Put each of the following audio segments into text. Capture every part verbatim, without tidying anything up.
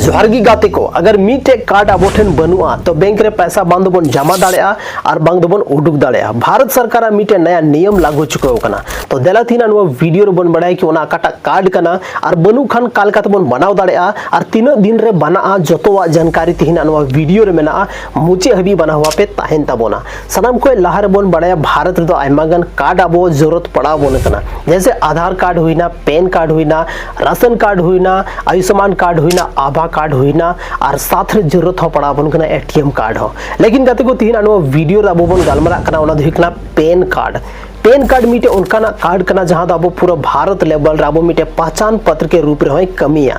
ᱡᱚᱦᱟᱨ ᱜᱮ ᱜᱟᱛᱮ ᱠᱚ, ᱟᱜᱟᱨ ᱢᱤᱫᱴᱮᱡ ᱠᱟᱨᱰ ᱟᱵᱚ ᱴᱷᱮᱱ ᱵᱟᱹᱱᱩᱜᱼᱟ, ᱛᱚ ᱵᱮᱝᱠ ᱨᱮ ᱯᱚᱭᱥᱟ ᱵᱟᱝ ᱫᱚᱵᱚᱱ ᱡᱟᱢᱟ ᱫᱟᱲᱮᱭᱟᱜᱼᱟ ᱟᱨ ᱵᱟᱝ ᱫᱚᱵᱚᱱ ᱩᱰᱩᱠ ᱫᱟᱲᱮᱭᱟᱜᱼᱟ᱾ ᱵᱷᱟᱨᱚᱛ ᱥᱚᱨᱠᱟᱨᱟᱜ ᱢᱤᱫᱴᱮᱡ ᱱᱟᱭᱟ ᱱᱤᱭᱚᱢ ᱞᱟᱹᱜᱩ ᱪᱩᱠᱟᱹᱣ ᱟᱠᱟᱱᱟ᱾ ᱛᱚ ᱫᱮᱞᱟ ᱛᱮᱦᱮᱧ ᱱᱚᱣᱟ ᱵᱷᱤᱰᱤᱭᱳ ᱨᱮᱵᱚᱱ ᱵᱟᱲᱟᱭᱟ ᱠᱤ ᱚᱱᱟ ᱚᱠᱟᱴᱟᱜ ᱠᱟᱨᱰ ᱠᱟᱱᱟ ᱟᱨ ᱵᱟᱹᱱᱩᱜ ᱠᱷᱟᱱ ᱚᱠᱟ ᱞᱮᱠᱟ ᱛᱮᱵᱚᱱ ᱵᱮᱱᱟᱣ ᱫᱟᱲᱮᱭᱟᱜᱼᱟ ᱟᱨ ᱛᱤᱱᱟᱹᱜ ᱫᱤᱱ ᱨᱮ ᱵᱮᱱᱟᱜᱼᱟ, ᱡᱚᱛᱚᱣᱟᱜ ᱡᱟᱱᱠᱟᱨᱤ ᱛᱮᱦᱮᱧ ᱱᱚᱣᱟ ᱵᱷᱤᱰᱤᱭᱳ ᱨᱮ ᱢᱮᱱᱟᱜᱼᱟ᱾ ᱢᱩᱪᱟᱹᱫ ᱦᱟᱹᱵᱤᱡ ᱵᱮᱱᱟᱣ ᱟᱯᱮ ᱛᱟᱦᱮᱱ ᱛᱟᱵᱚᱱᱟ᱾ ᱥᱟᱱᱟᱢ ᱠᱷᱚᱱ ᱞᱟᱦᱟ ᱨᱮᱵᱚᱱ ᱵᱟᱲᱟᱭᱟ, ᱵᱷᱟᱨᱚᱛ ᱨᱮᱫᱚ ᱟᱭᱢᱟ ᱜᱟᱱ ᱠᱟᱨᱰ ᱟᱵᱚ ᱡᱚᱨᱩᱨᱟᱛ ᱯᱟᱲᱟᱣ ᱟᱵᱚᱱ ᱠᱟᱱᱟ, ᱡᱮᱭᱥᱮ ᱟᱫᱷᱟᱨ ᱠᱟᱨᱰ ᱦᱩᱭᱱᱟ, ᱯᱮᱱ ᱠᱟᱨᱰ ᱦᱩᱭᱱᱟ, ᱨᱟᱥᱚᱱ ᱠᱟᱨᱰ ᱦᱩᱭᱱᱟ, ᱟᱭᱩᱥᱢᱟᱱ ᱠᱟᱨᱰ ᱦᱩᱭᱱᱟ, ᱟᱵᱷᱟ ᱠᱟᱨᱰ ᱦᱩᱭᱱᱟ, ᱟᱨ ᱥᱟᱛ ᱨᱮ ᱡᱚᱨᱩᱨᱟᱛ ᱦᱚᱸ ᱯᱟᱲᱟᱣ ᱟᱵᱚᱱ ᱠᱟᱱᱟ ᱮ ᱴᱤ ᱮᱢ ᱠᱟᱨᱰ ᱦᱚᱸ᱾ ᱞᱮᱠᱤᱱ ᱜᱟᱛᱮ ᱠᱚ, ᱛᱮᱦᱮᱧ ᱱᱚᱣᱟ ᱵᱷᱤᱰᱤᱭᱳ ᱨᱮ ᱟᱵᱚ ᱵᱚᱱ ᱜᱟᱞᱢᱟᱨᱟᱜ ᱠᱟᱱᱟ, ᱚᱱᱟ ᱫᱚ ᱦᱩᱭᱩᱜ ᱠᱟᱱᱟ ᱯᱮᱱ ᱠᱟᱨᱰ᱾ ᱯᱮᱱ ᱠᱟᱨᱰ ᱢᱤᱫᱴᱮᱡ ᱚᱱᱠᱟᱱᱟᱜ ᱠᱟᱨᱰ ᱠᱟᱱᱟ ᱡᱟᱦᱟᱸ ᱫᱚ ᱟᱵᱚ ᱯᱩᱨᱟᱹ ᱵᱷᱟᱨᱚᱛ ᱞᱮᱵᱮᱞ ᱨᱮ ᱟᱵᱚ ᱢᱤᱫᱴᱮᱡ ᱯᱟᱦᱪᱟᱱ ᱯᱚᱛᱨᱚ ᱠᱮ ᱨᱩᱯ ᱨᱮᱦᱚᱸᱭ ᱠᱟᱹᱢᱤᱭᱟ᱾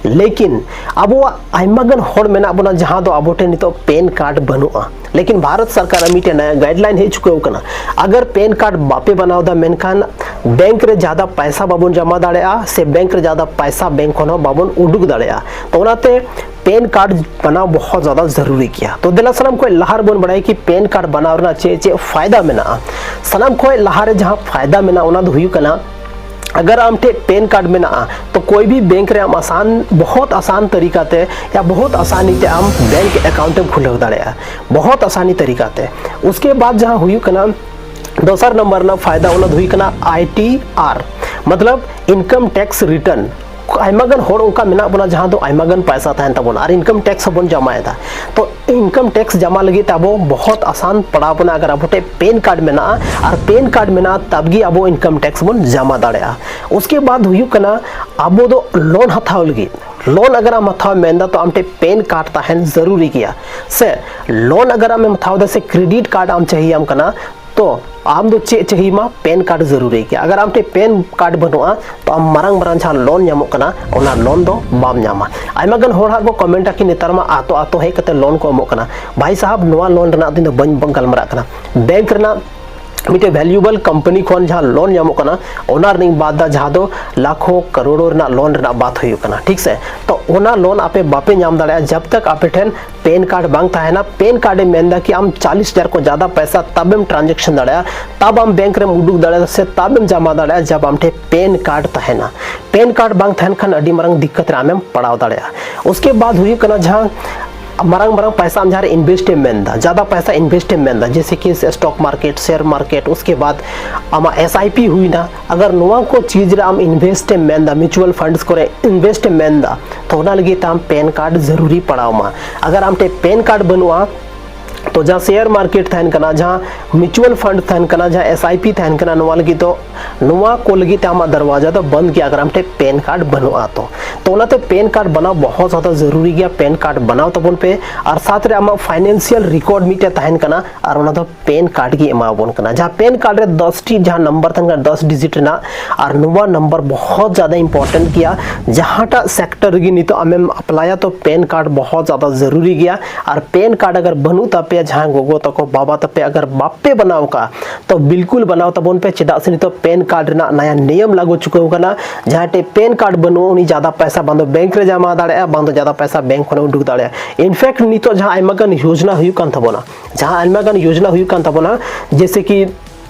ᱞᱮᱠᱤᱱ ᱟᱵᱚᱣᱟᱜ ᱟᱭᱢᱟ ᱜᱟᱱ ᱦᱚᱲ ᱢᱮᱱᱟᱜ ᱵᱚᱱᱟ ᱡᱟᱦᱟᱸ ᱫᱚ ᱟᱵᱚ ᱴᱷᱮᱱ ᱱᱤᱛᱚᱜ ᱯᱮᱱ ᱠᱟᱨᱰ ᱵᱟᱹᱱᱩᱜᱼᱟ, ᱞᱮᱠᱤᱱ ᱵᱷᱟᱨᱚᱛ ᱥᱚᱨᱠᱟᱨᱟᱜ ᱢᱤᱫᱴᱮᱱ ᱱᱟᱭᱟ ᱜᱟᱭᱤᱰᱞᱟᱭᱤᱱ ᱦᱮᱡ ᱪᱩᱠᱟᱹᱣ ᱠᱟᱱᱟ᱾ ᱟᱜᱟᱨ ᱯᱮᱱ ᱠᱟᱨᱰ ᱵᱟᱯᱮ ᱵᱮᱱᱟᱣ ᱮᱫᱟ, ᱢᱮᱱᱠᱷᱟᱱ ᱵᱮᱝᱠ ᱨᱮ ᱡᱟᱫᱟ ᱯᱟᱭᱥᱟ ᱵᱟᱵᱚᱱ ᱡᱚᱢᱟ ᱫᱟᱲᱮᱭᱟᱜᱼᱟ ᱥᱮ ᱵᱮᱝᱠ ᱨᱮ ᱡᱟᱫᱟ ᱯᱟᱭᱥᱟ ᱵᱮᱝᱠ ᱠᱷᱚᱱ ᱦᱚᱸ ᱵᱟᱵᱚᱱ ᱩᱰᱩᱠ ᱫᱟᱲᱮᱭᱟᱜᱼᱟ᱾ ᱛᱚ ᱚᱱᱟᱛᱮ ᱯᱮᱱ ᱠᱟᱨᱰ ᱵᱮᱱᱟᱣ ᱵᱚᱦᱚᱛ ᱡᱟᱫᱟ ᱡᱟᱹᱨᱩᱨᱤ ᱜᱮᱭᱟ᱾ ᱛᱚ ᱫᱮᱞᱟ ᱥᱟᱱᱟᱢ ᱠᱷᱚᱱ ᱞᱟᱦᱟ ᱨᱮᱵᱚᱱ ᱵᱟᱲᱟᱭᱟ ᱠᱤ ᱯᱮᱱ ᱠᱟᱨᱰ ᱵᱮᱱᱟᱣ ᱨᱮᱱᱟᱜ ᱪᱮᱫ ᱪᱮᱫ ᱯᱷᱟᱭᱫᱟ ᱢᱮᱱᱟᱜᱼᱟ᱾ ᱥᱟᱱᱟᱢ ᱠᱷᱚᱱ ᱞᱟᱦᱟ ᱨᱮ ᱡᱟᱦᱟᱸ ᱯᱷᱟᱭᱫᱟ ᱢᱮᱱᱟᱜᱼᱟ, ᱚᱱᱟ ᱫᱚ ᱦᱩᱭᱩᱜ ᱠᱟᱱᱟ, अगर ᱟᱢ ᱴᱷᱮᱱ ᱯᱮᱱ ᱠᱟᱨᱰ ᱢᱮᱱᱟᱜᱼᱟ, ᱛᱚ ᱠᱳᱭ ᱵᱷᱤ ᱵᱮᱝᱠ ᱨᱮ ᱟᱢ ᱟᱥᱟᱱ, ᱵᱚᱦᱚᱛ ᱟᱥᱟᱱ ᱛᱟᱨᱤᱠᱟ ᱛᱮ ᱭᱟ ᱵᱚᱦᱚᱛ ᱟᱥᱟᱱᱤ ᱛᱮ ᱟᱢ ᱵᱮᱝᱠ ᱮᱠᱟᱣᱩᱱᱴ ᱮᱢ ᱠᱷᱩᱞᱟᱹᱣ ᱫᱟᱲᱮᱭᱟᱜᱼᱟ, ᱵᱚᱦᱚᱛ ᱟᱥᱟᱱᱤ ᱛᱟᱨᱤᱠᱟ ᱛᱮ᱾ ᱩᱥᱠᱮ ᱵᱟᱫ ᱡᱟᱦᱟᱸ ᱦᱩᱭᱩᱜ ᱠᱟᱱᱟ, ᱫᱚᱥᱟᱨ ᱱᱟᱢᱵᱟᱨ ᱨᱮᱱᱟᱜ ᱯᱷᱟᱭᱫᱟ, ᱚᱱᱟ ᱫᱚ ᱦᱩᱭᱩᱜ ᱠᱟᱱᱟ ᱟᱭ ᱴᱤ ᱟᱨ, ᱢᱚᱛᱞᱚᱵ ᱤᱱᱠᱟᱢ ᱴᱮᱠᱥ ᱨᱤᱴᱟᱨᱱ᱾ ᱟᱭᱢᱟ ᱜᱟᱱ ᱦᱚᱲ ᱚᱱᱠᱟ ᱢᱮᱱᱟᱜ ᱵᱚᱱᱟ ᱡᱟᱦᱟᱸ ᱫᱚ ᱟᱭᱢᱟ ᱜᱟᱱ ᱯᱚᱭᱥᱟ ᱛᱟᱦᱮᱱ ᱛᱟᱵᱚᱱᱟ ᱟᱨ ᱤᱱᱠᱟᱢ ᱴᱮᱠᱥ ᱦᱚᱸᱵᱚᱱ ᱡᱟᱢᱟᱭᱮᱫᱟ᱾ ᱛᱚ ᱤᱱᱠᱟᱢ ᱴᱮᱠᱥ ᱡᱟᱢᱟ ᱞᱟᱹᱜᱤᱫ ᱛᱮ ᱟᱵᱚ ᱵᱚᱦᱚᱛ ᱟᱥᱟᱱ ᱯᱟᱲᱟᱣ ᱵᱚᱱᱟ, ᱟᱜᱟᱨ ᱟᱵᱚ ᱴᱷᱮᱱ ᱯᱮᱱ ᱠᱟᱨᱰ ᱢᱮᱱᱟᱜᱼᱟ ᱟᱨ ᱯᱮᱱ ᱠᱟᱨᱰ ᱢᱮᱱᱟᱜᱼᱟ, ᱛᱟᱵ ᱜᱮ ᱟᱵᱚ ᱤᱱᱠᱟᱢ ᱴᱮᱠᱥ ᱵᱚᱱ ᱡᱟᱢᱟ ᱫᱟᱲᱮᱭᱟᱜᱼᱟ᱾ ᱩᱥᱠᱮ ᱵᱟᱫ ᱦᱩᱭᱩᱜ ᱠᱟᱱᱟ, ᱟᱵᱚ ᱫᱚ ᱞᱳᱱ ᱦᱟᱛᱟᱣ ᱞᱟᱹᱜᱤᱫ, ᱞᱳᱱ ᱟᱜᱟᱨ ᱟᱢ ᱦᱟᱛᱟᱣ ᱢᱮᱱᱫᱟ, ᱛᱚ ᱟᱢ ᱴᱷᱮᱱ ᱯᱮᱱ ᱠᱟᱨᱰ ᱛᱟᱦᱮᱱ ᱡᱟᱹᱨᱩᱨᱤ ᱜᱮᱭᱟ, ᱥᱮ ᱞᱳᱱ ᱟᱜᱟᱨ ᱟᱢᱮᱢ ᱦᱟᱛᱟᱣ ᱮᱫᱟ ᱥᱮ ᱠᱨᱮᱰᱤᱴ ᱠᱟᱨᱰ ᱟᱢ ᱪᱟᱹᱦᱤᱭᱟᱢ ᱠᱟᱱᱟ, ᱛᱚ ᱟᱢ ᱫᱚ ᱪᱮᱫ ᱪᱟᱹᱦᱤ ᱢᱟ, ᱯᱮᱱ ᱠᱟᱨᱰ ᱡᱟᱹᱨᱩᱨᱤ ᱜᱮᱭᱟ᱾ ᱟᱜᱟᱨ ᱟᱢ ᱴᱷᱮᱱ ᱯᱮᱱ ᱠᱟᱨᱰ ᱵᱟᱹᱱᱩᱜᱼᱟ, ᱛᱚ ᱟᱢ ᱢᱟᱨᱟᱝ ᱢᱟᱨᱟᱝ ᱡᱟᱦᱟᱸ ᱞᱳᱱ ᱧᱟᱢᱚᱜ ᱠᱟᱱᱟ, ᱚᱱᱟ ᱞᱳᱱ ᱫᱚ ᱵᱟᱢ ᱧᱟᱢᱟ᱾ ᱟᱭᱢᱟ ᱜᱟᱱ ᱦᱚᱲ ᱦᱟᱸᱜ ᱠᱚ ᱠᱚᱢᱮᱱᱴᱟ ᱠᱤ ᱱᱮᱛᱟᱨ ᱢᱟ ᱟᱛᱳ ᱟᱛᱳ ᱦᱮᱡ ᱠᱟᱛᱮ ᱞᱳᱱ ᱠᱚ ᱮᱢᱚᱜ ᱠᱟᱱᱟ᱾ ᱵᱷᱟᱭ ᱥᱟᱦᱟᱵ, ᱱᱚᱣᱟ ᱞᱳᱱ ᱨᱮᱱᱟᱜ ᱫᱚ ᱤᱧ ᱫᱚ ᱵᱟᱹᱧ ᱵᱟᱹᱧ ᱜᱟᱞᱢᱟᱨᱟᱜ ᱠᱟᱱᱟ᱾ ᱵᱮᱝᱠ ᱨᱮᱱᱟᱜ ᱢᱤᱫᱴᱮᱡ ᱵᱷᱮᱞᱩᱭᱮᱵᱚᱞ ᱠᱳᱢᱯᱟᱱᱤ ᱠᱷᱚᱱ ᱡᱟᱦᱟᱸ ᱞᱳᱱ ᱧᱟᱢᱚᱜ ᱠᱟᱱᱟ, ᱚᱱᱟ ᱨᱮᱱᱟᱜ ᱵᱟᱫ ᱫᱟ, ᱡᱟᱦᱟᱸ ᱫᱚ ᱞᱟᱠᱷᱚ ᱠᱟᱨᱳᱲ ᱨᱮᱱᱟᱜ ᱞᱳᱱ ᱨᱮᱱᱟᱜ ᱵᱟᱛ ᱦᱩᱭᱩᱜ ᱠᱟᱱᱟ, ᱴᱷᱤᱠ ᱥᱮ᱾ ᱛᱚ ᱚᱱᱟ ᱞᱳᱱ ᱟᱯᱮ ᱵᱟᱯᱮ ᱧᱟᱢ ᱫᱟᱲᱮᱭᱟᱜᱼᱟ ᱡᱟᱵ ᱛᱟᱠ ᱟᱯᱮ ᱴᱷᱮᱱ ᱯᱮᱱ ᱠᱟᱨᱰ ᱵᱟᱝ ᱛᱟᱦᱮᱱᱟ᱾ ᱯᱮᱱ ᱠᱟᱨᱰ ᱮ ᱢᱮᱱᱫᱟ ᱠᱤ ᱟᱢ ᱪᱟᱞᱤᱥ ᱦᱟᱡᱟᱨ ᱠᱷᱚᱱ ᱡᱟᱫᱟ ᱯᱚᱭᱥᱟ ᱛᱟᱵᱮᱢ ᱴᱨᱟᱱᱡᱮᱠᱥᱚᱱ ᱫᱟᱲᱮᱭᱟᱜᱼᱟ, ᱛᱟᱵ ᱟᱢ ᱵᱮᱝᱠ ᱨᱮᱢ ᱩᱰᱩᱠ ᱫᱟᱲᱮᱭᱟᱜᱼᱟ ᱥᱮ ᱛᱟᱵᱮᱢ ᱡᱟᱢᱟ ᱫᱟᱲᱮᱭᱟᱜᱼᱟ, ᱡᱟᱵ ᱟᱢ ᱴᱷᱮᱱ ᱯᱮᱱ ᱠᱟᱨᱰ ᱛᱟᱦᱮᱱᱟ᱾ ᱯᱮᱱ ᱠᱟᱨᱰ ᱵᱟᱝ ᱛᱟᱦᱮᱱ ᱠᱷᱟᱱ ᱟᱹᱰᱤ ᱢᱟᱨᱟᱝ ᱫᱤᱠᱠᱟᱛ ᱨᱮ ᱟᱢᱮᱢ ᱯᱟᱲᱟᱣ ᱫᱟᱲᱮᱭᱟᱜᱼᱟ᱾ ᱩᱥᱠᱮ ᱵᱟᱫ ᱦᱩᱭᱩᱜ ᱠᱟᱱᱟ ᱡᱟᱦᱟᱸ ᱢᱟᱨᱟᱝ ᱢᱟᱨᱟᱝ ᱯᱚᱭᱥᱟ ᱟᱢ ᱡᱟᱦᱟᱸ ᱨᱮ ᱤᱱᱵᱷᱮᱥᱴ ᱮᱢ ᱢᱮᱱᱫᱟ, ᱡᱟᱫᱟ ᱯᱚᱭᱥᱟ ᱤᱱᱵᱷᱮᱥᱴ ᱮᱢ ᱢᱮᱱᱫᱟ, ᱡᱮᱭᱥᱮ ᱠᱤ ᱥᱴᱚᱠ ᱢᱟᱨᱠᱮᱴ, ᱥᱮᱭᱟᱨ ᱢᱟᱨᱠᱮᱴ, ᱩᱥᱠᱮ ᱵᱟᱫ ᱟᱢᱟᱜ ᱮᱥ ᱟᱭ ᱯᱤ ᱦᱩᱭᱱᱟ, ᱟᱜᱟᱨ ᱱᱚᱣᱟ ᱠᱚ ᱪᱤᱡᱽ ᱨᱮ ᱟᱢ ᱤᱱᱵᱷᱮᱥᱴ ᱮᱢ ᱢᱮᱱᱫᱟ, ᱢᱤᱭᱩᱪᱩᱣᱟᱞ ᱯᱷᱟᱱᱰᱥ ᱠᱚᱨᱮ ᱤᱱᱵᱷᱮᱥᱴ ᱮᱢ ᱢᱮᱱᱫᱟ, ᱛᱚ ᱚᱱᱟ ᱞᱟᱹᱜᱤᱫ ᱛᱮ ᱟᱢ ᱯᱮᱱ ᱠᱟᱨᱰ ᱡᱟᱹᱨᱩᱨᱤ ᱯᱟᱲᱟᱣ ᱟᱢᱟ᱾ ᱟᱜᱟᱨ ᱟᱢ ᱴᱷᱮᱱ ᱯᱮᱱ ᱠᱟᱨᱰ ᱵᱟᱹᱱᱩᱜᱼᱟ, ᱛᱚ ᱡᱟᱦᱟᱸ ᱥᱮᱭᱟᱨ ᱢᱟᱨᱠᱮᱴ ᱛᱟᱦᱮᱱ ᱠᱟᱱᱟ, ᱡᱟᱦᱟᱸ ᱢᱤᱭᱩᱪᱩᱣᱟᱞ ᱯᱷᱟᱱᱰ ᱛᱟᱦᱮᱱ ᱠᱟᱱᱟ, ᱡᱟᱦᱟᱸ ᱮᱥ ᱟᱭ ᱯᱤ ᱛᱟᱦᱮᱱ ᱠᱟᱱᱟ, ᱱᱚᱣᱟ ᱞᱟᱹᱜᱤᱫ ᱫᱚ, ᱱᱚᱣᱟ ᱠᱚ ᱞᱟᱹᱜᱤᱫ ᱛᱮ ᱟᱢᱟᱜ ᱫᱟᱨᱣᱟᱡᱟ ᱫᱚ ᱵᱚᱱᱫ ᱜᱮᱭᱟ ᱟᱜᱟᱨ ᱟᱢ ᱴᱷᱮᱱ ᱯᱮᱱ ᱠᱟᱨᱰ ᱵᱟᱹᱱᱩᱜᱼᱟ᱾ ᱛᱚ ᱛᱚ ᱚᱱᱟᱛᱮ ᱯᱮᱱ ᱠᱟᱨᱰ ᱵᱮᱱᱟᱣ ᱵᱚᱦᱚᱛ ᱡᱟᱫᱟ ᱡᱟᱹᱨᱩᱨᱤ ᱜᱮᱭᱟ᱾ ᱯᱮᱱ ᱠᱟᱨᱰ ᱵᱮᱱᱟᱣ ᱛᱟᱵᱚᱱ ᱯᱮ, ᱟᱨ ᱥᱟᱛ ᱨᱮ ᱟᱢᱟᱜ ᱯᱷᱟᱭᱱᱮᱱᱥᱤᱭᱟᱞ ᱨᱮᱠᱚᱨᱰ ᱢᱤᱫᱴᱮᱱ ᱛᱟᱦᱮᱱ ᱠᱟᱱᱟ, ᱟᱨ ᱚᱱᱟ ᱫᱚ ᱯᱮᱱ ᱠᱟᱨᱰ ᱜᱮ ᱮᱢᱟᱣᱟᱵᱚᱱ ᱠᱟᱱᱟ᱾ ᱡᱟᱦᱟᱸ ᱯᱮᱱ ᱠᱟᱨᱰ ᱨᱮ ᱫᱚᱥ ᱴᱤ ᱡᱟᱦᱟᱸ ᱱᱟᱢᱵᱟᱨ ᱛᱟᱦᱮᱱ ᱠᱟᱱᱟ, ᱫᱚᱥ ᱰᱤᱡᱤᱴ ᱨᱮᱱᱟᱜ, ᱟᱨ ᱱᱚᱣᱟ ᱱᱟᱢᱵᱟᱨ ᱵᱚᱦᱚᱛ ᱡᱟᱫᱟ ᱤᱢᱯᱚᱨᱴᱮᱱᱴ ᱜᱮᱭᱟ᱾ ᱡᱟᱦᱟᱸᱴᱟᱜ ᱥᱮᱠᱴᱚᱨ ᱨᱮᱜᱮ ᱱᱤᱛᱚᱜ ᱟᱢᱮᱢ ᱟᱯᱞᱟᱭᱟ, ᱛᱚ ᱯᱮᱱ ᱠᱟᱨᱰ ᱵᱚᱦᱚᱛ ᱡᱟᱫᱟ ᱡᱟᱹᱨᱩᱨᱤ ᱜᱮᱭᱟ᱾ ᱟᱨ ᱯᱮᱱ ᱠᱟᱨᱰ ᱟᱜᱟᱨ ᱵᱟᱹᱱᱩᱜ ᱛᱟᱯᱮᱭᱟ, ᱡᱟᱦᱟᱸᱭ ᱜᱚᱜᱚ ᱛᱟᱠᱚ, ᱵᱟᱵᱟ ᱛᱟᱯᱮ, ᱟᱜᱟᱨ ᱵᱟᱯᱮ ᱵᱮᱱᱟᱣ ᱠᱟᱜᱼᱟ, ᱛᱚ ᱵᱤᱞᱠᱩᱞ ᱵᱮᱱᱟᱣ ᱛᱟᱵᱚᱱ ᱯᱮ᱾ ᱪᱮᱫᱟᱜ ᱥᱮ ᱱᱤᱛᱚᱜ ᱯᱮᱱ ᱠᱟᱨᱰ ᱨᱮᱱᱟᱜ ᱱᱟᱭᱟ ᱱᱤᱭᱚᱢ ᱞᱟᱹᱜᱩ ᱪᱩᱠᱟᱹᱣ ᱠᱟᱱᱟ᱾ ᱡᱟᱦᱟᱸᱭ ᱴᱷᱮᱡ ᱯᱮᱱ ᱠᱟᱨᱰ ᱵᱟᱹᱱᱩᱜᱼᱟ, ᱩᱱᱤ ᱡᱟᱫᱟ ᱯᱚᱭᱥᱟ ᱵᱟᱝ ᱫᱚ ᱵᱮᱝᱠ ᱨᱮ ᱡᱟᱢᱟ ᱫᱟᱲᱮᱭᱟᱜᱼᱟ, ᱵᱟᱝ ᱫᱚ ᱡᱟᱫᱟ ᱯᱚᱭᱥᱟ ᱵᱮᱝᱠ ᱠᱷᱚᱱᱮ ᱩᱰᱩᱠ ᱫᱟᱲᱮᱭᱟᱜᱼᱟ᱾ ᱤᱱᱯᱷᱮᱠᱴ ᱱᱤᱛᱚᱜ ᱡᱟᱦᱟᱸ ᱟᱭᱢᱟ ᱜᱟᱱ ᱭᱳᱡᱽᱱᱟ ᱦᱩᱭᱩᱜ ᱠᱟᱱ ᱛᱟᱵᱚᱱᱟ, ᱡᱟᱦᱟᱸ ᱟᱭᱢᱟ ᱜᱟᱱ ᱭᱳᱡᱽᱱᱟ ᱦᱩᱭᱩᱜ ᱠᱟᱱ ᱛᱟᱵᱚᱱᱟ, ᱡᱮᱭᱥᱮ ᱠᱤ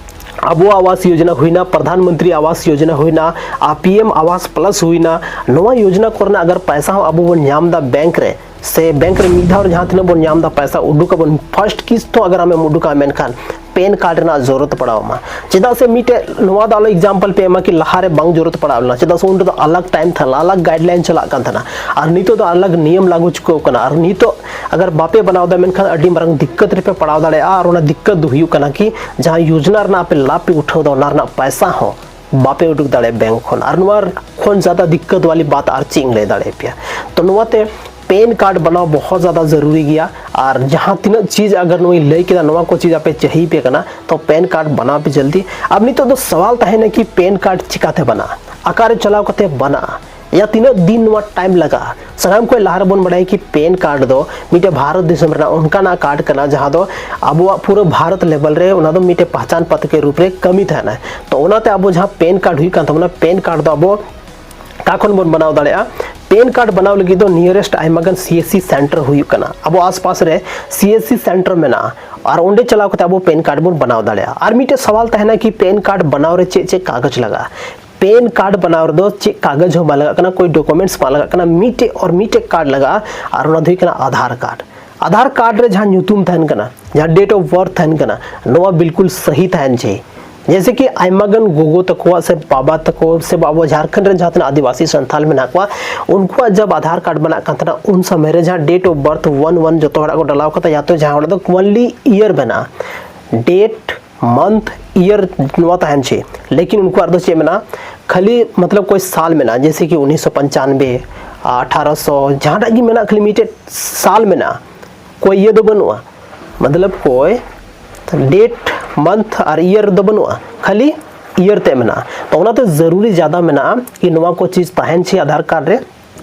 ᱟᱵᱚ ᱟᱣᱟᱥ ᱭᱳᱡᱽᱱᱟ ᱦᱩᱭᱱᱟ, ᱯᱨᱚᱫᱷᱟᱱ ᱢᱚᱱᱛᱨᱤ ᱟᱣᱟᱥ ᱭᱳᱡᱽᱱᱟ ᱦᱩᱭᱱᱟ, ᱟᱨ ᱯᱤ ᱮᱢ ᱟᱣᱟᱥ ᱯᱞᱟᱥ ᱦᱩᱭᱱᱟ, ᱱᱚᱣᱟ ᱭᱳᱡᱽᱱᱟ ᱠᱚᱨᱮᱱᱟᱜ ᱟᱜᱟᱨ ᱯᱚᱭᱥᱟ ᱦᱚᱸ ᱟᱵᱚ ᱵᱚᱱ ᱧᱟᱢ ᱮᱫᱟ ᱵᱮᱝᱠ ᱨᱮ, ᱥᱮ ᱵᱮᱝᱠ ᱨᱮ ᱢᱤᱫ ᱫᱷᱟᱣ ᱨᱮ ᱡᱟᱦᱟᱸ ᱛᱤᱱᱟᱹᱜ ᱵᱚᱱ ᱧᱟᱢ ᱮᱫᱟ ᱯᱚᱭᱥᱟ ᱩᱰᱩᱠ ᱟᱵᱚᱱ, ᱯᱷᱟᱥᱴ ᱠᱤᱥᱛ ᱦᱚᱸ ᱟᱜᱟᱨ ᱟᱢᱮᱢ ᱩᱰᱩᱠᱟ, ᱢᱮᱱᱠᱷᱟᱱ ᱯᱮᱱ ᱠᱟᱨᱰ ᱨᱮᱱᱟᱜ ᱡᱚᱨᱩᱨᱚᱛ ᱯᱟᱲᱟᱣ ᱟᱢᱟ᱾ ᱪᱮᱫᱟᱜ ᱥᱮ ᱢᱤᱫᱴᱮᱡ ᱱᱚᱣᱟ ᱫᱚ ᱟᱞᱚ ᱮᱠᱡᱟᱢᱯᱚᱞ ᱯᱮ ᱮᱢᱟ ᱠᱤ ᱞᱟᱦᱟ ᱨᱮ ᱵᱟᱝ ᱡᱚᱨᱩᱨᱚᱛ ᱯᱟᱲᱟᱣ ᱞᱮᱱᱟ, ᱪᱮᱫᱟᱜ ᱥᱮ ᱩᱱ ᱨᱮᱫᱚ ᱟᱞᱟᱜᱽ ᱴᱟᱭᱤᱢ ᱛᱟᱦᱮᱸ ᱞᱮᱱᱟ, ᱟᱞᱟᱜᱽ ᱜᱟᱭᱤᱰᱞᱟᱭᱤᱱ ᱪᱟᱞᱟᱜ ᱠᱟᱱ ᱛᱟᱦᱮᱱᱟ᱾ ᱟᱨ ᱱᱤᱛᱚᱜ ᱫᱚ ᱟᱞᱟᱜᱽ ᱱᱤᱭᱚᱢ ᱞᱟᱹᱜᱩ ᱪᱩᱠᱟᱹᱣ ᱠᱟᱱᱟ᱾ ᱟᱨ ᱱᱤᱛᱚᱜ ᱟᱜᱟᱨ ᱵᱟᱯᱮ ᱵᱮᱱᱟᱣ ᱮᱫᱟ, ᱢᱮᱱᱠᱷᱟᱱ ᱟᱹᱰᱤ ᱢᱟᱨᱟᱝ ᱫᱤᱠᱠᱟᱛ ᱨᱮᱯᱮ ᱯᱟᱲᱟᱣ ᱫᱟᱲᱮᱭᱟᱜᱼᱟ᱾ ᱟᱨ ᱚᱱᱟ ᱫᱤᱠᱠᱟᱛ ᱫᱚ ᱦᱩᱭᱩᱜ ᱠᱟᱱᱟ ᱠᱤ ᱡᱟᱦᱟᱸ ᱭᱳᱡᱽᱱᱟ ᱨᱮᱱᱟᱜ ᱟᱯᱮ ᱞᱟᱵᱷ ᱯᱮ ᱩᱴᱷᱟᱹᱣ ᱮᱫᱟ, ᱚᱱᱟ ᱨᱮᱱᱟᱜ ᱯᱚᱭᱥᱟ ᱦᱚᱸ ᱵᱟᱯᱮ ᱩᱰᱩᱠ ᱫᱟᱲᱮᱭᱟᱜᱼᱟ ᱵᱮᱝᱠ ᱠᱷᱚᱱ᱾ ᱟᱨ ᱱᱚᱣᱟ ᱠᱷᱚᱱ ᱡᱟᱫᱟ ᱫᱤᱠᱠᱟᱛ ᱣᱟᱞᱤ ᱵᱟᱛ ᱟᱨ ᱪᱮᱫ ᱤᱧ ᱞᱟᱹᱭ ᱫᱟᱲᱮᱭᱟᱯᱮᱭᱟ? ᱛᱚ ᱱᱚᱣᱟᱛᱮ ᱯᱮᱱ ᱠᱟᱨᱰ ᱵᱮᱱᱟᱣ ᱵᱚᱦᱚᱛ ᱡᱟᱫᱟ ᱡᱟᱹᱨᱩᱨᱤ ᱜᱮᱭᱟ᱾ ᱟᱨ ᱡᱟᱦᱟᱸ ᱛᱤᱱᱟᱹᱜ ᱪᱤᱡᱽ ᱟᱜᱟᱨ ᱱᱚᱣᱟᱧ ᱞᱟᱹᱭ ᱠᱮᱫᱟ, ᱱᱚᱣᱟ ᱠᱚ ᱪᱤᱡᱽ ᱟᱯᱮ ᱪᱟᱹᱦᱤ ᱯᱮ ᱠᱟᱱᱟ, ᱛᱚ ᱯᱮᱱ ᱠᱟᱨᱰ ᱵᱮᱱᱟᱣ ᱯᱮ ᱡᱚᱞᱫᱤ᱾ ᱟᱨ ᱱᱤᱛᱚᱜ ᱫᱚ ᱥᱟᱣᱟᱞ ᱛᱟᱦᱮᱱᱟ ᱠᱤ ᱯᱮᱱ ᱠᱟᱨᱰ ᱪᱤᱠᱟᱛᱮ ᱵᱮᱱᱟᱜᱼᱟ, ᱚᱠᱟᱨᱮ ᱪᱟᱞᱟᱣ ᱠᱟᱛᱮ ᱵᱮᱱᱟᱜᱼᱟ? ᱭᱟ ᱛᱤᱱᱟᱹᱜ ᱫᱤᱱ ᱱᱚᱣᱟ ᱴᱟᱭᱤᱢ ᱞᱟᱜᱟᱜᱼᱟ? ᱥᱟᱱᱟᱢ ᱠᱷᱚᱱ ᱞᱟᱦᱟ ᱨᱮᱵᱚᱱ ᱵᱟᱲᱟᱭᱟ ᱠᱤ ᱯᱮᱱ ᱠᱟᱨᱰ ᱫᱚ ᱢᱤᱫᱴᱮᱱ ᱵᱷᱟᱨᱚᱛ ᱫᱤᱥᱚᱢ ᱨᱮᱱᱟᱜ ᱚᱱᱠᱟᱱᱟᱜ ᱠᱟᱨᱰ ᱠᱟᱱᱟ ᱡᱟᱦᱟᱸ ᱫᱚ ᱟᱵᱚᱣᱟᱜ ᱯᱩᱨᱟᱹ ᱵᱷᱟᱨᱚᱛ ᱞᱮᱵᱮᱞ ᱨᱮ ᱚᱱᱟ ᱫᱚ ᱢᱤᱫᱴᱮᱱ ᱯᱟᱦᱪᱟᱱ ᱯᱟᱛᱨᱚ ᱠᱮ ᱨᱩᱯ ᱨᱮ ᱠᱟᱹᱢᱤ ᱛᱟᱦᱮᱱᱟ᱾ ᱛᱚ ᱚᱱᱟᱛᱮ ᱟᱵᱚ ᱡᱟᱦᱟᱸ ᱯᱮᱱ ᱠᱟᱨᱰ ᱦᱩᱭᱩᱜ ᱠᱟᱱ ᱛᱟᱵᱚᱱᱟ, ᱯᱮᱱ ᱠᱟᱨᱰ ᱫᱚ ᱟᱵᱚ ᱚᱠᱟ ᱠᱷᱚᱱ ᱵᱚᱱ ᱵᱮᱱᱟᱣ ᱫᱟᱲᱮᱭᱟᱜᱼᱟ? ᱯᱮᱱ ᱠᱟᱨᱰ ᱵᱮᱱᱟᱣ ᱞᱟᱹᱜᱤᱫ ᱫᱚ ᱱᱤᱭᱟᱨᱮᱥᱴ ᱟᱭᱢᱟ ᱜᱟᱱ ᱥᱤ ᱮᱥ ᱥᱤ ᱥᱮᱱᱴᱟᱨ ᱦᱩᱭᱩᱜ ᱠᱟᱱᱟ ᱟᱵᱚ ᱟᱥᱯᱟᱥ ᱨᱮ᱾ ᱥᱤ ᱮᱥ ᱥᱤ ᱥᱮᱱᱴᱟᱨ ᱢᱮᱱᱟᱜᱼᱟ, ᱟᱨ ᱚᱸᱰᱮ ᱪᱟᱞᱟᱣ ᱠᱟᱛᱮ ᱟᱵᱚ ᱯᱮᱱ ᱠᱟᱨᱰ ᱵᱚᱱ ᱵᱮᱱᱟᱣ ᱫᱟᱲᱮᱭᱟᱜᱼᱟ᱾ ᱟᱨ ᱢᱤᱫᱴᱮᱱ ᱥᱟᱣᱟᱞ ᱛᱟᱦᱮᱱᱟ ᱠᱤ ᱯᱮᱱ ᱠᱟᱨᱰ ᱵᱮᱱᱟᱣ ᱨᱮ ᱪᱮᱫ ᱪᱮᱫ ᱠᱟᱜᱚᱡᱽ ᱞᱟᱜᱟᱜᱼᱟ? ᱯᱮᱱ ᱠᱟᱨᱰ ᱵᱮᱱᱟᱣ ᱨᱮᱫᱚ ᱪᱮᱫ ᱠᱟᱜᱚᱡᱽ ᱦᱚᱸ ᱵᱟᱝ ᱞᱟᱜᱟᱜ ᱠᱟᱱᱟ, ᱠᱳᱭ ᱰᱚᱠᱩᱢᱮᱱᱴᱥ ᱵᱟᱝ ᱞᱟᱜᱟᱜ ᱠᱟᱱᱟ, ᱢᱤᱫᱴᱮᱡ ᱟᱨ ᱢᱤᱫᱴᱮᱡ ᱠᱟᱨᱰ ᱞᱟᱜᱟᱜᱼᱟ, ᱟᱨ ᱚᱱᱟ ᱫᱚ ᱦᱩᱭᱩᱜ ᱠᱟᱱᱟ ᱟᱫᱷᱟᱨ ᱠᱟᱨᱰ᱾ ᱟᱫᱷᱟᱨ ᱠᱟᱨᱰ ᱨᱮ ᱡᱟᱦᱟᱸ ᱧᱩᱛᱩᱢ ᱛᱟᱦᱮᱱ ᱠᱟᱱᱟ, ᱡᱟᱦᱟᱸ ᱰᱮᱴ ᱚᱯᱷ ᱵᱟᱨᱛᱷ ᱛᱟᱦᱮᱱ ᱠᱟᱱᱟ, ᱱᱚᱣᱟ ᱵᱤᱞᱠᱩᱞ ᱥᱟᱹᱦᱤ ᱛᱟᱦᱮᱱ ᱪᱟᱹᱦᱤ᱾ ᱡᱮᱭᱥᱮ ᱠᱤ ᱟᱭᱢᱟ ᱜᱟᱱ ᱜᱚᱜᱚ ᱛᱟᱠᱚᱣᱟᱜ ᱥᱮ ᱵᱟᱵᱟ ᱛᱟᱠᱚ ᱥᱮ ᱟᱵᱚ ᱡᱷᱟᱲᱠᱷᱚᱸᱰ ᱨᱮᱱ ᱡᱟᱦᱟᱸ ᱛᱤᱱᱟᱹᱜ ᱟᱹᱫᱤᱵᱟᱹᱥᱤ ᱥᱟᱱᱛᱟᱞ ᱢᱮᱱᱟᱜ ᱠᱚᱣᱟ, ᱩᱱᱠᱩᱣᱟᱜ ᱡᱟᱵ ᱟᱫᱷᱟᱨ ᱠᱟᱨᱰ ᱵᱮᱱᱟᱜ ᱠᱟᱱ ᱛᱟᱦᱮᱱᱟ, ᱩᱱ ᱥᱚᱢᱚᱭ ᱨᱮ ᱡᱟᱦᱟᱸ date of birth one one ᱡᱚᱛᱚ ᱦᱚᱲᱟᱜ ᱠᱚ ᱰᱟᱞᱟᱣ ᱠᱟᱫᱟ, ᱭᱟ ᱛᱚ ᱡᱟᱦᱟᱸ ᱚᱸᱰᱮ ᱫᱚ ᱚᱱᱞᱤ ᱤᱭᱟᱨ ᱵᱮᱱᱟᱜᱼᱟ, ᱰᱮᱴ ᱢᱟᱱᱛᱷ ᱤᱭᱟᱨ ᱱᱚᱣᱟ ᱛᱟᱦᱮᱱ ᱪᱟᱹᱦᱤ᱾ ᱞᱮᱠᱤᱱ ᱩᱱᱠᱩᱣᱟᱜ ᱫᱚ ᱪᱮᱫ ᱢᱮᱱᱟᱜᱼᱟ? ᱠᱷᱟᱹᱞᱤ ᱢᱚᱛᱞᱚᱵ ᱠᱳᱭ ᱥᱟᱞ ᱢᱮᱱᱟᱜᱼᱟ, ᱡᱮᱭᱥᱮ ᱠᱤ ᱩᱱᱤᱥᱥᱚ ᱯᱚᱧᱪᱟᱱᱵᱮ, ᱟᱴᱷᱟᱨᱚᱥᱚ, ᱡᱟᱦᱟᱸᱴᱟᱜ ᱜᱮ ᱢᱮᱱᱟᱜᱼᱟ, ᱠᱷᱟᱹᱞᱤ ᱢᱤᱫᱴᱮᱡ ᱥᱟᱞ ᱢᱮᱱᱟᱜᱼᱟ, ᱠᱳᱭ ᱤᱭᱟᱹ ᱫᱚ ᱵᱟᱹᱱᱩᱜᱼᱟ, ᱢᱚᱛᱞᱚᱵ ᱠᱳᱭ ᱰᱮᱴ, ᱢᱟᱱᱛᱷ ᱟᱨ ᱤᱭᱟᱨ ᱫᱚ ᱵᱟᱹᱱᱩᱜᱼᱟ, ᱠᱷᱟᱹᱞᱤ ᱤᱭᱟᱨ ᱛᱮ ᱢᱮᱱᱟᱜᱼᱟ᱾ ᱛᱚ ᱚᱱᱟᱛᱮ ᱡᱟᱹᱨᱩᱨᱤ ᱡᱟᱫᱟ ᱢᱮᱱᱟᱜᱼᱟ ᱠᱤ ᱱᱚᱣᱟ ᱠᱚ ᱪᱤᱡᱽ ᱛᱟᱦᱮᱱ ᱪᱟᱹᱦᱤ ᱟᱫᱷᱟᱨ ᱠᱟᱨᱰ ᱨᱮ᱾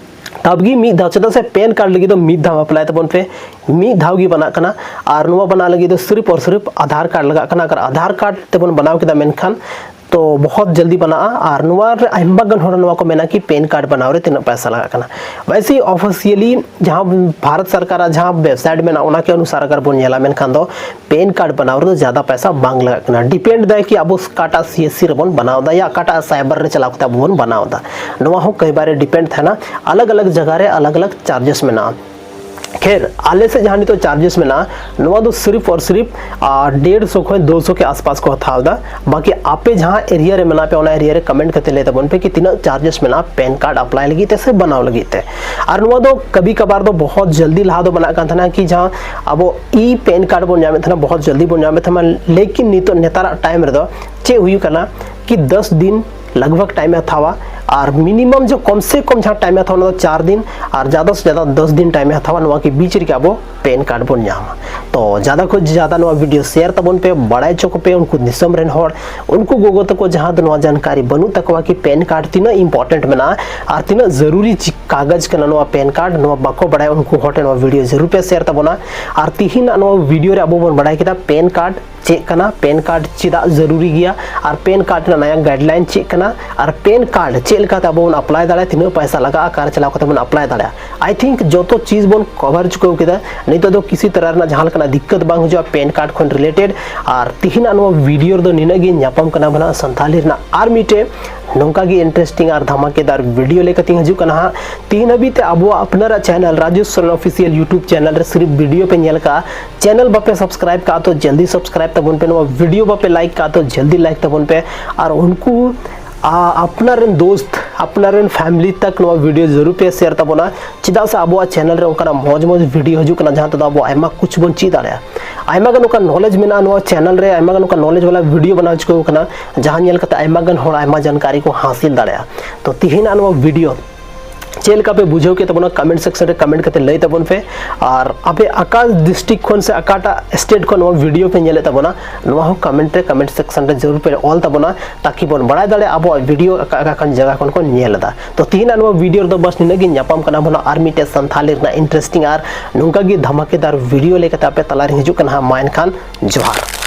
ᱛᱟᱵ ᱜᱮ ᱢᱤᱫ ᱫᱷᱟᱣ, ᱪᱮᱫᱟᱜ ᱥᱮ ᱯᱮᱱ ᱠᱟᱨᱰ ᱞᱟᱹᱜᱤᱫ ᱫᱚ ᱢᱤᱫ ᱫᱷᱟᱣ ᱮᱯᱞᱟᱭ ᱛᱟᱵᱚᱱ ᱯᱮ, ᱢᱤᱫ ᱫᱷᱟᱣ ᱜᱮ ᱵᱮᱱᱟᱜ ᱠᱟᱱᱟ᱾ ᱟᱨ ᱱᱚᱣᱟ ᱵᱮᱱᱟᱣ ᱞᱟᱹᱜᱤᱫ ᱫᱚ ᱥᱤᱨᱯ ᱟᱨ ᱥᱤᱨᱯ ᱟᱫᱷᱟᱨ ᱠᱟᱨᱰ ᱞᱟᱜᱟᱜ ᱠᱟᱱᱟ᱾ ᱟᱜᱟᱨ ᱟᱫᱷᱟᱨ ᱠᱟᱨᱰ ᱛᱮᱵᱚᱱ ᱵᱮᱱᱟᱣ ᱠᱮᱫᱟ ᱢᱮᱱᱠᱷᱟᱱ ᱛᱚ ᱵᱚᱦᱚᱛ ᱡᱚᱞᱫᱤ ᱵᱮᱱᱟᱜᱼᱟ᱾ ᱟᱨ ᱱᱚᱣᱟ ᱨᱮ ᱟᱭᱢᱟ ᱜᱟᱱ ᱦᱚᱲ ᱱᱚᱣᱟ ᱠᱚ ᱢᱮᱱᱟ ᱠᱤ ᱯᱮᱱ ᱠᱟᱨᱰ ᱵᱮᱱᱟᱣ ᱨᱮ ᱛᱤᱱᱟᱹᱜ ᱯᱚᱭᱥᱟ ᱞᱟᱜᱟᱜ ᱠᱟᱱᱟ᱾ ᱵᱟᱭᱥᱤ ᱚᱯᱷᱤᱥᱤᱭᱟᱞᱤ ᱡᱟᱦᱟᱸ ᱵᱷᱟᱨᱚᱛ ᱥᱚᱨᱠᱟᱨᱟᱜ ᱡᱟᱦᱟᱸ ᱣᱮᱵᱥᱟᱭᱤᱴ ᱢᱮᱱᱟᱜᱼᱟ, ᱚᱱᱟ ᱠᱮ ᱚᱱᱩᱥᱟᱨ ᱟᱜᱟᱨ ᱵᱚᱱ ᱧᱮᱞᱟ ᱢᱮᱱᱠᱷᱟᱱ ᱫᱚ ᱯᱮᱱ ᱠᱟᱨᱰ ᱵᱮᱱᱟᱣ ᱨᱮᱫᱚ ᱡᱟᱫᱟ ᱯᱚᱭᱥᱟ ᱵᱟᱝ ᱞᱟᱜᱟᱜ ᱠᱟᱱᱟ᱾ ᱰᱤᱯᱮᱱᱰ ᱫᱟᱭ ᱠᱤ ᱟᱵᱚ ᱚᱠᱟᱴᱟᱜ ᱥᱤ ᱮᱥ ᱥᱤ ᱨᱮᱵᱚᱱ ᱵᱮᱱᱟᱣ ᱮᱫᱟ ᱭᱟ ᱚᱠᱟᱴᱟᱜ ᱥᱟᱭᱵᱟᱨ ᱨᱮ ᱪᱟᱞᱟᱣ ᱠᱟᱛᱮ ᱟᱵᱚ ᱵᱚᱱ ᱵᱮᱱᱟᱣ ᱮᱫᱟ, ᱱᱚᱣᱟ ᱦᱚᱸ ᱠᱟᱹᱭ ᱵᱟᱨ ᱨᱮ ᱰᱤᱯᱮᱱᱰ ᱛᱟᱦᱮᱱᱟ᱾ ᱟᱞᱟᱜᱽ ᱟᱞᱟᱜᱽ ᱡᱟᱭᱜᱟ ᱨᱮ ᱟᱞᱟᱜᱽ ᱟᱞᱟᱜᱽ ᱪᱟᱨᱡᱮᱥ ᱢᱮᱱᱟᱜᱼᱟ᱾ ᱠᱷᱮᱨ, ᱟᱞᱮ ᱥᱮᱫ ᱡᱟᱦᱟᱸ ᱱᱤᱛᱚᱜ ᱪᱟᱨᱡᱮᱥ ᱢᱮᱱᱟᱜᱼᱟ, ᱱᱚᱣᱟ ᱫᱚ ᱥᱤᱨᱯ ᱟᱨ ᱥᱤᱨᱯ ᱟᱨ ᱰᱮᱲ ᱥᱚ ᱠᱷᱚᱱ ᱫᱩ ᱥᱚ ᱠᱮ ᱟᱥᱯᱟᱥ ᱠᱚ ᱦᱟᱛᱟᱣ ᱮᱫᱟ᱾ ᱵᱟᱠᱤ ᱟᱯᱮ ᱡᱟᱦᱟᱸ ᱮᱨᱤᱭᱟ ᱨᱮ ᱢᱮᱱᱟᱜ ᱯᱮ, ᱚᱱᱟ ᱮᱨᱤᱭᱟ ᱨᱮ ᱠᱚᱢᱮᱱᱴ ᱠᱟᱛᱮ ᱞᱟᱹᱭ ᱛᱟᱵᱚᱱ ᱯᱮ ᱠᱤ ᱛᱤᱱᱟᱹᱜ ᱪᱟᱨᱡᱮᱥ ᱢᱮᱱᱟᱜᱼᱟ ᱯᱮᱱ ᱠᱟᱨᱰ ᱟᱯᱞᱟᱭ ᱞᱟᱹᱜᱤᱫ ᱛᱮ ᱥᱮ ᱵᱮᱱᱟᱣ ᱞᱟᱹᱜᱤᱫ ᱛᱮ᱾ ᱟᱨ ᱱᱚᱣᱟ ᱫᱚ ᱠᱟᱵᱷᱤ ᱠᱟᱵᱷᱟᱨ ᱫᱚ ᱵᱚᱦᱚᱛ ᱡᱚᱞᱫᱤ ᱞᱟᱦᱟ ᱫᱚ ᱵᱮᱱᱟᱜ ᱠᱟᱱ ᱛᱟᱦᱮᱱᱟ ᱠᱤ ᱡᱟᱦᱟᱸ ᱟᱵᱚ ᱤ ᱯᱮᱱ ᱠᱟᱨᱰ ᱵᱚᱱ ᱧᱟᱢᱮᱫ ᱛᱟᱦᱮᱱᱟ, ᱵᱚᱦᱚᱛ ᱡᱚᱞᱫᱤ ᱵᱚᱱ ᱧᱟᱢᱮᱫ ᱛᱟᱦᱮᱱᱟ᱾ ᱞᱮᱠᱤᱱ ᱱᱤᱛᱚᱜ ᱱᱮᱛᱟᱨᱟᱜ ᱴᱟᱭᱤᱢ ᱨᱮᱫᱚ ᱪᱮᱫ ᱦᱩᱭᱩᱜ ᱠᱟᱱᱟ ᱠᱤ ᱫᱚᱥ ᱫᱤᱱ ᱞᱟᱜᱽ ᱵᱷᱟᱜᱽ ᱴᱟᱭᱤᱢ ᱮ ᱦᱟᱛᱟᱣᱟ᱾ ᱟᱨ ᱢᱤᱱᱤᱢᱟᱢ ᱡᱮ ᱠᱚᱢ ᱥᱮ ᱠᱚᱢ ᱡᱟᱦᱟᱸ ᱴᱟᱭᱤᱢ ᱮ ᱦᱟᱛᱟᱣᱟ, ᱚᱱᱟ ᱫᱚ ᱪᱟᱨ ᱫᱤᱱ, ᱟᱨ ᱡᱟᱫᱟ ᱥᱮ ᱡᱟᱫᱟ ᱫᱚᱥ ᱫᱤᱱ ᱴᱟᱭᱤᱢ ᱮ ᱦᱟᱛᱟᱣᱟ, ᱱᱚᱣᱟ ᱠᱤ ᱵᱤᱪ ᱨᱮᱜᱮ ᱟᱵᱚ ᱯᱮᱱ ᱠᱟᱨᱰ ᱵᱚᱱ ᱧᱟᱢᱟ᱾ ᱛᱚ ᱡᱟᱫᱟ ᱠᱷᱚᱱ ᱡᱟᱫᱟ ᱱᱚᱣᱟ ᱵᱷᱤᱰᱤᱭᱳ ᱥᱮᱭᱟᱨ ᱛᱟᱵᱚᱱ ᱯᱮ, ᱵᱟᱲᱟᱭ ᱦᱚᱪᱚ ᱠᱚᱯᱮ ᱩᱱᱠᱩ ᱫᱤᱥᱚᱢ ᱨᱮᱱ ᱦᱚᱲ, ᱩᱱᱠᱩ ᱜᱚᱜᱚ ᱛᱟᱠᱚ ᱡᱟᱦᱟᱸ ᱫᱚ ᱱᱚᱣᱟ ᱡᱟᱱᱠᱟᱨᱤ ᱵᱟᱹᱱᱩᱜ ᱛᱟᱠᱚᱣᱟ ᱠᱤ ᱯᱮᱱ ᱠᱟᱨᱰ ᱛᱤᱱᱟᱹᱜ ᱤᱢᱯᱚᱨᱴᱮᱱᱴ ᱢᱮᱱᱟᱜᱼᱟ ᱟᱨ ᱛᱤᱱᱟᱹᱜ ᱡᱟᱹᱨᱩᱨᱤ ᱪᱤ-, ᱠᱟᱜᱚᱡᱽ ᱠᱟᱱᱟ ᱱᱚᱣᱟ ᱯᱮᱱ ᱠᱟᱨᱰ, ᱱᱚᱣᱟ ᱵᱟᱠᱚ ᱵᱟᱲᱟᱭᱟ, ᱩᱱᱠᱩ ᱦᱚᱲ ᱴᱷᱮᱱ ᱱᱚᱣᱟ ᱵᱷᱤᱰᱤᱭᱳ ᱡᱟᱹᱨᱩᱲ ᱯᱮ ᱥᱮᱭᱟᱨ ᱛᱟᱵᱚᱱᱟ᱾ ᱟᱨ ᱛᱤᱦᱤᱧᱟᱜ ᱱᱚᱣᱟ ᱵᱷᱤᱰᱤᱭᱳ ᱨᱮ ᱟᱵᱚ ᱵᱚᱱ ᱵᱟᱲᱟᱭ ᱠᱮᱫᱟ ᱯᱮᱱ ᱠᱟᱨᱰ ᱪᱮᱫ ᱠᱟᱱᱟ, ᱯᱮᱱ ᱠᱟᱨᱰ ᱪᱮᱫᱟᱜ ᱡᱟᱹᱨᱩᱨᱤ ᱜᱮᱭᱟ, ᱟᱨ ᱯᱮᱱ ᱠᱟᱨᱰ ᱨᱮᱱᱟᱜ ᱱᱟᱭᱟ ᱜᱟᱭᱤᱰᱞᱟᱭᱤᱱ ᱪᱮᱫ ᱠᱟᱱᱟ, ᱟᱨ ᱯᱮᱱ ᱠᱟᱨᱰ ᱪᱮᱫ ᱞᱮᱠᱟᱛᱮ ᱟᱵᱚ ᱵᱚᱱ ᱟᱯᱞᱟᱭ ᱫᱟᱲᱮᱭᱟᱜᱼᱟ, ᱛᱤᱱᱟᱹᱜ ᱯᱚᱭᱥᱟ ᱞᱟᱜᱟᱜᱼᱟ, ᱚᱠᱟ ᱨᱮ ᱪᱟᱞᱟᱣ ᱠᱟᱛᱮ ᱵᱚᱱ ᱟᱯᱞᱟᱭ ᱫᱟᱲᱮᱭᱟᱜᱼᱟ᱾ I think ᱡᱚᱛᱚ ᱪᱤᱡᱽ ᱵᱚᱱ ᱠᱚᱵᱷᱟᱨ ᱪᱩᱠᱟᱹᱣ ᱠᱮᱫᱟ᱾ ᱱᱤᱛᱚᱜ ᱫᱚ ᱠᱤᱥᱤ ᱛᱟᱨᱟ ᱨᱮᱱᱟᱜ ᱡᱟᱦᱟᱸ ᱞᱮᱠᱟᱱᱟᱜ ᱫᱤᱠᱠᱟᱛ ᱵᱟᱝ ᱦᱤᱡᱩᱜᱼᱟ ᱯᱮᱱ ᱠᱟᱨᱰ ᱠᱷᱚᱱ ᱨᱤᱞᱮᱴᱮᱰ᱾ ᱟᱨ ᱛᱤᱦᱤᱧᱟᱜ ᱱᱚᱣᱟ ᱵᱷᱤᱰᱤᱭᱳ ᱨᱮᱫᱚ ᱱᱤᱱᱟᱹᱜ ᱜᱮ᱾ ᱧᱟᱯᱟᱢ ᱠᱟᱱᱟ ᱵᱚᱱ ᱦᱟᱸᱜ ᱥᱟᱱᱛᱷᱟᱞᱤ ᱨᱮᱱᱟᱜ ᱟᱨ ᱢᱤᱫᱴᱮᱱ ᱱᱚᱝᱠᱟ ᱜᱮ ᱤᱱᱴᱟᱨᱮᱥᱴᱤᱝ ᱟᱨ ᱫᱷᱟᱢᱟᱠᱮᱫᱟᱨ ᱵᱷᱤᱰᱤᱭᱳ ᱞᱮᱠᱟᱛᱮᱧ ᱦᱤᱡᱩᱜ ᱠᱟᱱᱟ ᱦᱟᱸᱜ᱾ ᱛᱤᱦᱤᱧ ᱦᱟᱹᱵᱤᱡ ᱛᱮ ᱟᱵᱚᱣᱟᱜ ᱟᱯᱱᱟᱨᱟᱜ channel Rajesh Soren official YouTube channel ᱨᱮ ᱥᱤᱨᱤᱯ ᱵᱷᱤᱰᱤᱭᱳ ᱯᱮ ᱧᱮᱞ ᱠᱟᱜᱼᱟ, ᱪᱮᱱᱮᱞ ᱵᱟᱯᱮ ᱥᱟᱵᱥᱠᱨᱟᱭᱤᱵ ᱠᱟᱜᱼᱟ ᱛᱚ ᱡᱚᱞᱫᱤ ᱥᱟᱵᱥᱠᱨᱟᱭᱤᱵ ᱛᱟᱵᱚᱱ ᱯᱮ, ᱱᱚᱣᱟ ᱵᱷᱤᱰᱤᱭᱳ ᱵᱟᱯᱮ ᱞᱟᱭᱤᱠ ᱠᱟᱜᱼᱟ ᱛᱚ ᱡᱚᱞᱫᱤ ᱞᱟᱭᱤᱠ ᱛᱟᱵᱚᱱ ᱯᱮ᱾ ᱟᱨ ᱩᱱᱠᱩ ᱟ-, ᱟᱯᱱᱟᱨ ᱨᱮᱱ ᱫᱳᱥᱛ, ᱟᱯᱱᱟᱨ ᱨᱮᱱ ᱯᱷᱮᱢᱤᱞᱤ ᱛᱟᱠ ᱱᱚᱣᱟ ᱵᱷᱤᱰᱤᱭᱳ ᱡᱟᱹᱨᱩᱲ ᱯᱮ ᱥᱮᱭᱟᱨ ᱛᱟᱵᱚᱱᱟ᱾ ᱪᱮᱫᱟᱜ ᱥᱮ ᱟᱵᱚᱣᱟᱜ ᱪᱮᱱᱮᱞ ᱨᱮ ᱚᱱᱠᱟᱱᱟᱜ ᱢᱚᱡᱽ ᱢᱚᱡᱽ ᱵᱷᱤᱰᱤᱭᱳ ᱦᱤᱡᱩᱜ ᱠᱟᱱᱟ ᱡᱟᱦᱟᱸ ᱛᱮᱫᱚ ᱟᱵᱚ ᱟᱭᱢᱟ ᱠᱩᱪ ᱵᱚᱱ ᱪᱮᱫ ᱫᱟᱲᱮᱭᱟᱜᱼᱟ᱾ ᱟᱭᱢᱟ ᱜᱟᱱ ᱚᱱᱠᱟ ᱱᱚᱞᱮᱡᱽ ᱢᱮᱱᱟᱜᱼᱟ ᱱᱚᱣᱟ ᱪᱮᱱᱮᱞ ᱨᱮ, ᱟᱭᱢᱟ ᱜᱟᱱ ᱚᱱᱠᱟ ᱱᱚᱞᱮᱡᱽ ᱵᱟᱞᱟ ᱵᱷᱤᱰᱤᱭᱳ ᱵᱮᱱᱟᱣ ᱪᱩᱠᱟᱹᱣ ᱠᱟᱱᱟ ᱡᱟᱦᱟᱸ ᱧᱮᱞ ᱠᱟᱛᱮ ᱟᱭᱢᱟ ᱜᱟᱱ ᱦᱚᱲ ᱟᱭᱢᱟ ᱡᱟᱱᱠᱟᱨᱤ ᱠᱚ ᱦᱟᱥᱤᱞ ᱫᱟᱲᱮᱭᱟᱜᱼᱟ᱾ ᱛᱚ ᱛᱤᱦᱤᱧᱟᱜ ᱱᱚᱣᱟ ᱵᱷᱤᱰᱤᱭᱳ ᱪᱮᱫ ᱞᱮᱠᱟ ᱯᱮ ᱵᱩᱡᱷᱟᱹᱣ ᱠᱮᱫ ᱛᱟᱵᱚᱱᱟ ᱠᱚᱢᱮᱱᱴ ᱥᱮᱠᱥᱚᱱ ᱨᱮ ᱠᱚᱢᱮᱱᱴ ᱠᱟᱛᱮ ᱞᱟᱹᱭ ᱛᱟᱵᱚᱱ ᱯᱮ᱾ ᱟᱨ ᱟᱯᱮ ᱚᱠᱟ ᱰᱤᱥᱴᱨᱤᱠᱴ ᱠᱷᱚᱱ ᱥᱮ ᱚᱠᱟᱴᱟᱜ ᱥᱴᱮᱴ ᱠᱷᱚᱱ ᱱᱚᱣᱟ ᱵᱷᱤᱰᱤᱭᱳ ᱯᱮ ᱧᱮᱞᱮᱫ ᱛᱟᱵᱚᱱᱟ, ᱱᱚᱣᱟ ᱦᱚᱸ ᱠᱚᱢᱮᱱᱴ ᱨᱮ ᱠᱚᱢᱮᱱᱴ ᱥᱮᱠᱥᱚᱱ ᱨᱮ ᱡᱟᱹᱨᱩᱲ ᱯᱮ ᱚᱞ ᱛᱟᱵᱚᱱᱟ, ᱛᱟᱠᱤ ᱵᱚᱱ ᱵᱟᱲᱟᱭ ᱫᱟᱲᱮᱭᱟᱜᱼᱟ ᱟᱵᱚᱣᱟᱜ ᱵᱷᱤᱰᱤᱭᱳ ᱚᱠᱟ ᱚᱠᱟ ᱠᱷᱚᱱ ᱡᱟᱭᱜᱟ ᱠᱷᱚᱱ ᱠᱚ ᱧᱮᱞ ᱮᱫᱟ᱾ ᱛᱚ ᱛᱤᱦᱤᱧᱟᱜ ᱱᱚᱣᱟ ᱵᱷᱤᱰᱤᱭᱳ ᱨᱮᱫᱚ ᱵᱟᱥ ᱱᱤᱱᱟᱹᱜ ᱜᱮ᱾ ᱧᱟᱯᱟᱢ ᱠᱟᱱᱟ ᱵᱚᱱ ᱟᱨ ᱢᱤᱫᱴᱮᱡ ᱥᱟᱱᱛᱷᱟᱞᱤ ᱨᱮᱱᱟᱜ ᱤᱱᱴᱟᱨᱮᱥᱴᱤᱝ ᱟᱨ ᱱᱚᱝᱠᱟ ᱜᱮ ᱫᱷᱟᱢᱟᱠᱮᱫᱟᱨ ᱵᱷᱤᱰᱤᱭᱳ ᱞᱮᱠᱟᱛᱮ ᱟᱯᱮ ᱛᱟᱞᱟᱨᱮ ᱦᱤᱡᱩᱜ ᱠᱟᱱᱟ ᱦᱟᱸᱜ᱾ ᱢᱟ ᱮᱱᱠᱷᱟᱱ ᱡᱚᱦᱟᱨ᱾